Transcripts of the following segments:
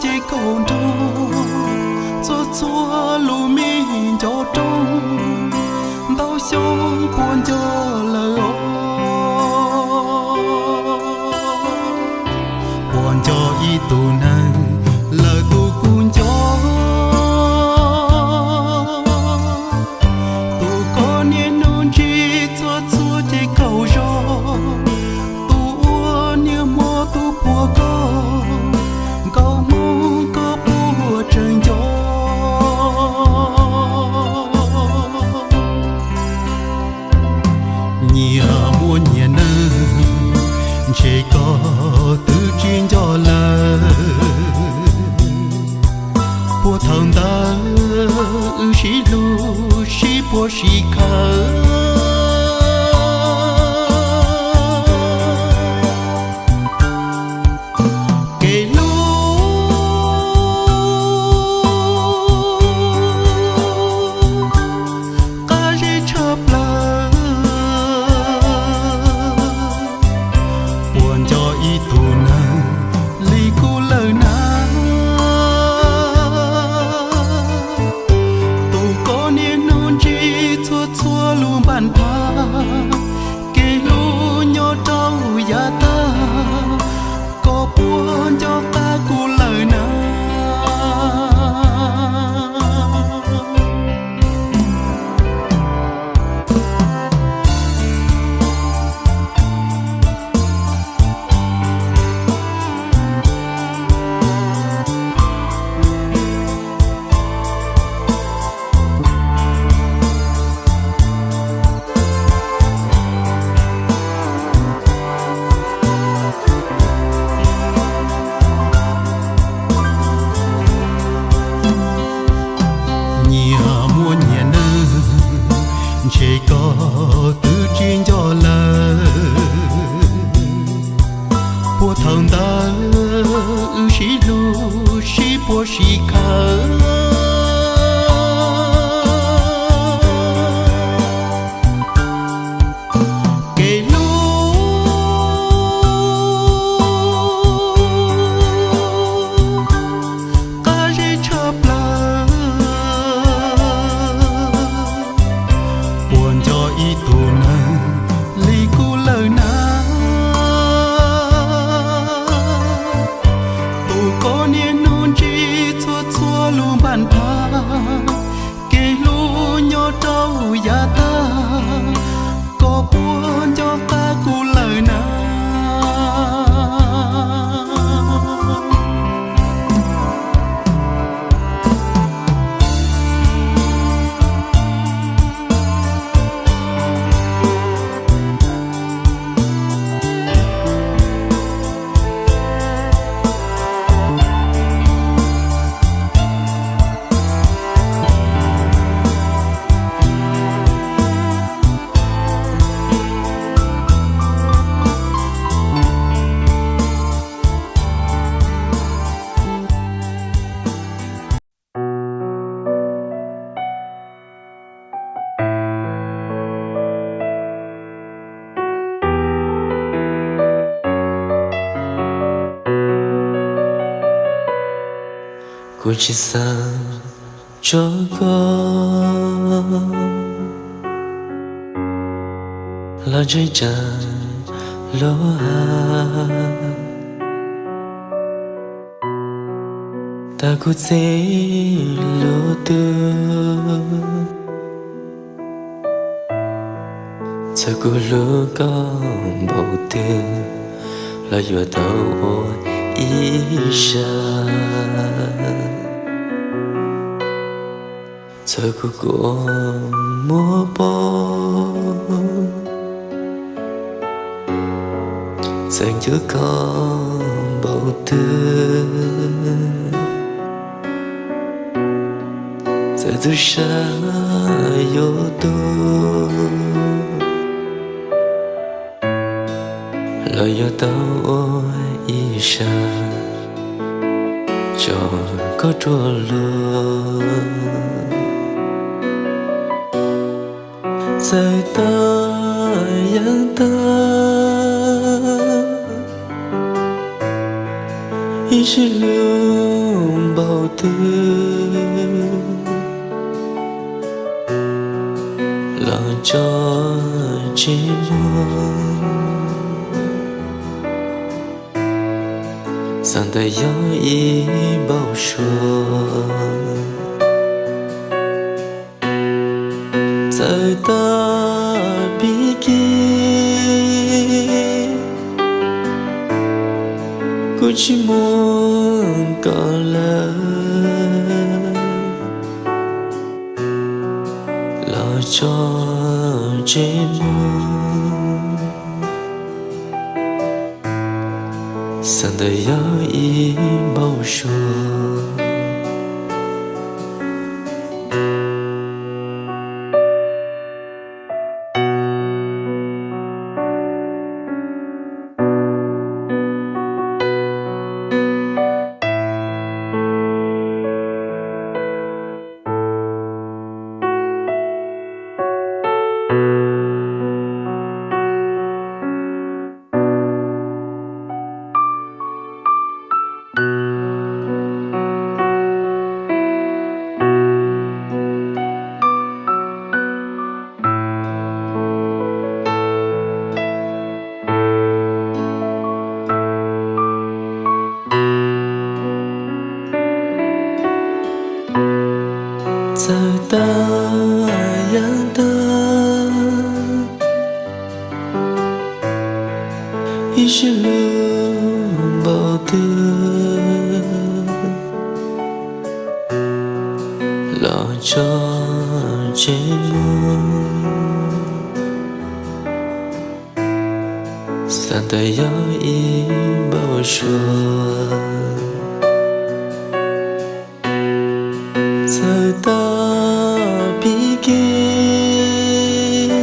ces kaum nrog txhua txhua lub me ncov rooj, ntau xyoo puas nco lawm os. Puas nco ib tug neeg lawm tus kuj nco, tus koj niaj hnub ntsib txhua txhua ces kaum zog, tus ua niaj hmo tus puag koj, nkauj Hmoob koj puas tseem nco. Nyias muaj nyias neeg, ntshe koj twb tsis nco lawm. Puag thaum ntawd wb sib hlub sib puag sib khawm. Kev hlub qab zib tshaj plaws, puas nco ib tug neeg li kuv lawm na. Tus koj niaj hnub ntsib txhua txhua lub npaj nthab, kev hlub nyob rau yav tag, koj puas nco qab kuv lawm na. Nyias muaj nyias neeg, ntshe koj twb tsis nco lawm. Puag thaum ntawd wb sib hlub sib puag sib khawm. Kev hlub qab zib tshaj plaws, puas nco ib tug neeg li kuv lawm na. Tus koj niaj hnub ntsib txhua txhua lub npaj nthab, kev hlub nyob rau yav tag, koj puas nco qab kuv lawm na. Kuv tsis xav tso koj los ntshai tsam luag hais tas kuv txij luag twg. Txawm kuv hlub koj npaum twg los yuav tau ua ib sab. Txawm kuv kua muag pob, txawm nco koj npaum twg, txawm txhua sab yuav tuag los yuav tau ua ib sab tso koj rua luag. Txawm tag yav tag, ib sij hlub npaum twg los tso tseg mog, xav ntawd yog ib npaum suav. Txawm tau pib kev kuv tsis muaj koj lawm, los tso tseg mog, xav ntawd yog ib npaum suav. Txawm tau yaj tag ib sij hlub npaum twg los tso tseg mog, xav ntawd yog ib npaum suav. Txawm tau pib kev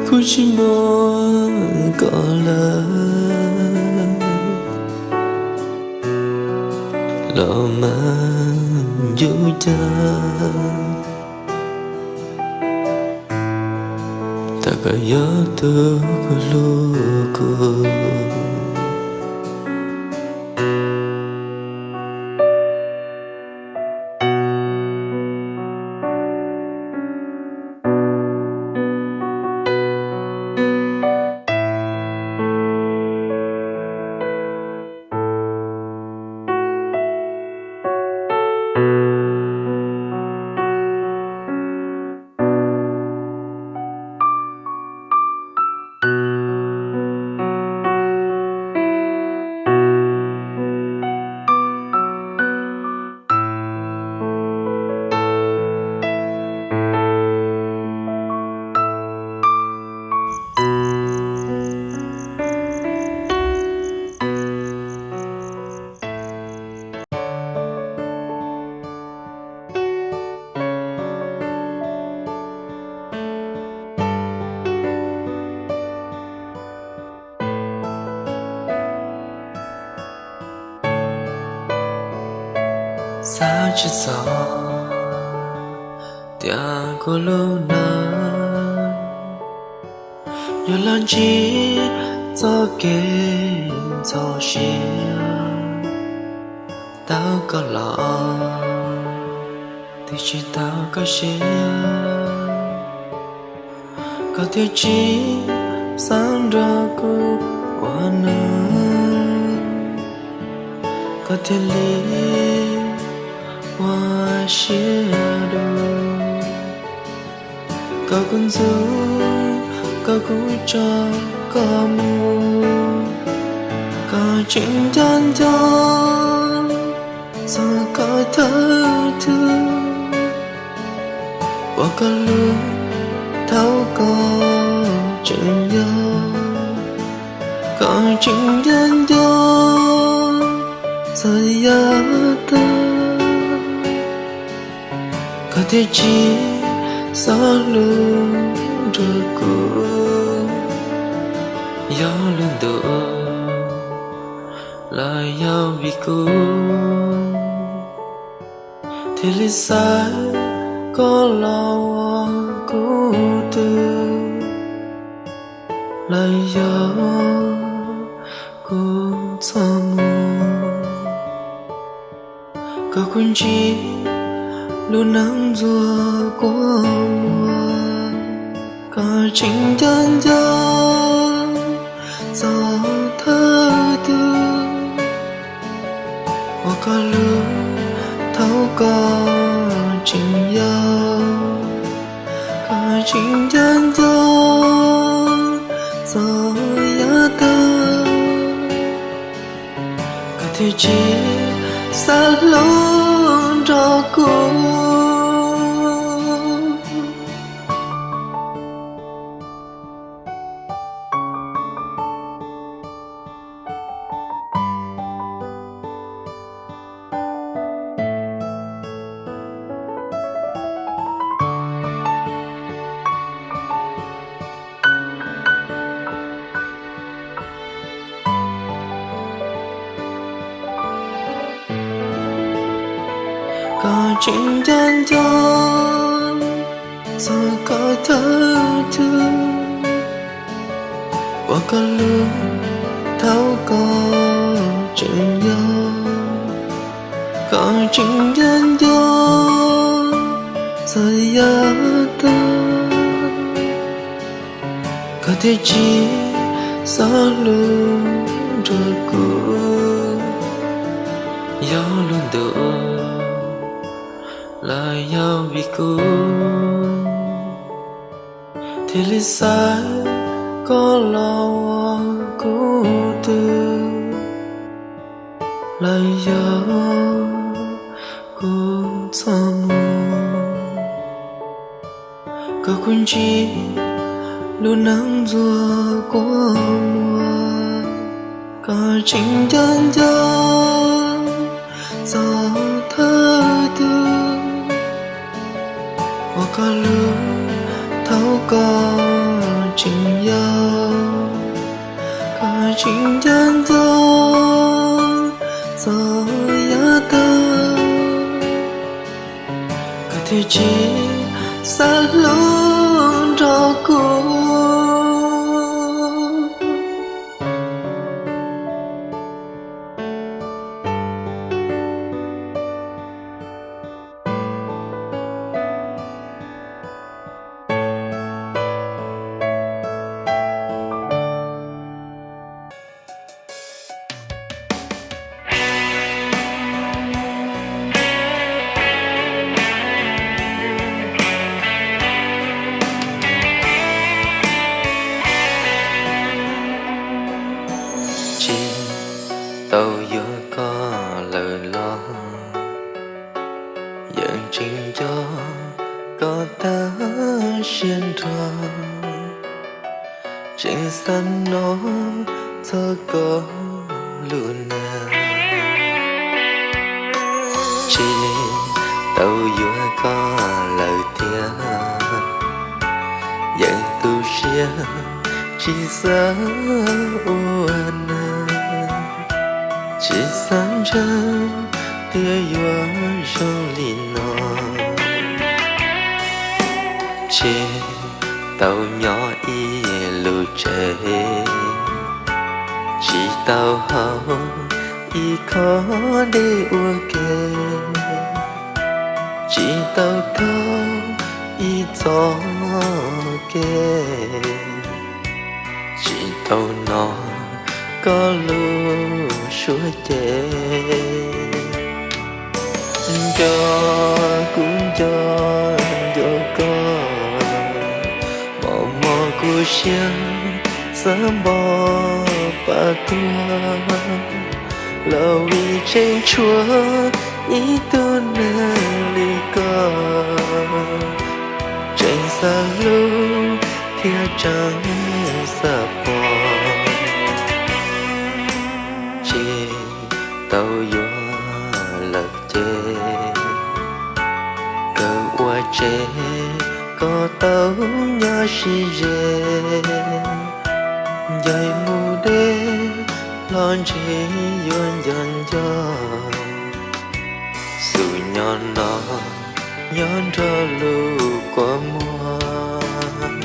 kuv tsis muaj koj lawm, los mas ncuj cas tau koj yog tus koj hlub kuv. Xav tsis txog tias kuv lub neej yuav los ntsib txoj kev txaus siab. Tau koj los twb tsis tau koj siab, koj thiaj tsis xav nrog kuv ua neej, koj thiaj li ua siab dua. Koj kuj ntxub, koj kuj tso koj mus, koj tseem nco nco txog koj thawj thwj uas koj hlub thaum koj tseem yog. Koj tseem nco nco txog yav tag, koj thiaj tsis xav hlub nrog kuv. Yog lub ntuj los yog vim kuv thiaj li xaiv koj los ua kuv tug, los yog kuv txoj moo. Kuv ntsib lub neej ntxuag kua muag, koj tseem nco nco txog thawj tug uas koj hlub thaum koj tseem yau. Koj tseem nco nco txog yav tag, koj thiaj tsis xav hlub nrog kuv. Koj tseem nco nco txog koj thawj tug uas koj hlub thaum koj tseem yau. Koj tseem nco nco txog yav tag, koj thiaj tsis xav hlub nrog kuv. Yog lub ntuj los yog vim kuv thiaj li xa koj los ua kuv tug, los yog kuv txoj hmoo. Koj kuj ntsib lub neej ntxuag kua muag, koj tseem nco nco txog thawj tug uas koj hlub thaum koj tseem yau. Koj tseem nco nco txog yav tag, koj thiaj tsis xav hlub nrog kuv. Tsis tau yuav koj lawm los yeej tseem nco koj tag siab nrho, tseem xav hnov txog koj lub neej. Tsis tau yuav koj lawm tiag, yeej tu siab tsis xav ua neej, tsis xav ntseeg tias yuav zoo li no. Tsis tau nyob ib lub tsev, tsis tau haus ib khob dej ua ke, tsis tau taug ib txoj kev, tsis tau hnov koj lub suab ceg. Nco kuv nco nco koj, mos mos kuv siab xav npog pab tuag, los vim tseem tshuav ib tug neeg li koj, tseem xav hlub thiab tseem xav pom. Tsis tau yuav lawm ces kawg ua tsev, koj tau nyob sib ze, ncaim mus deb los ntshe yuav nco nco xub nyob no nyob nrog lub kua muag.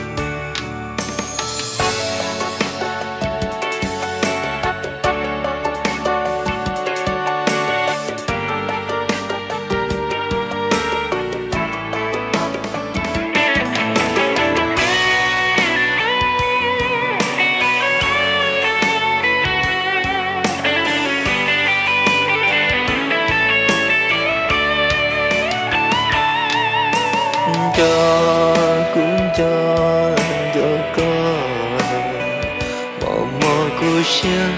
siab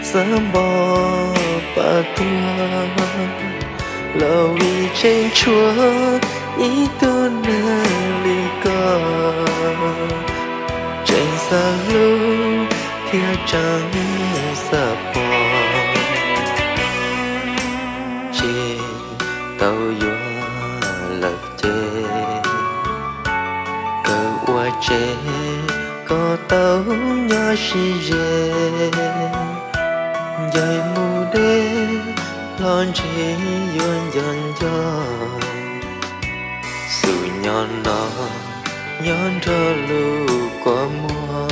xav npog pab tuag, los vim tseem tshuav ib tug neeg li koj, tseem xav hlub thiab tseem xav pom. Tsis tau yuav lawm ces kawm ua tsev, koj tau nyob sib ze. Ncaim mus deb los ntshe yuav nco nco, xub nyob no nyob nrog lub kua muag.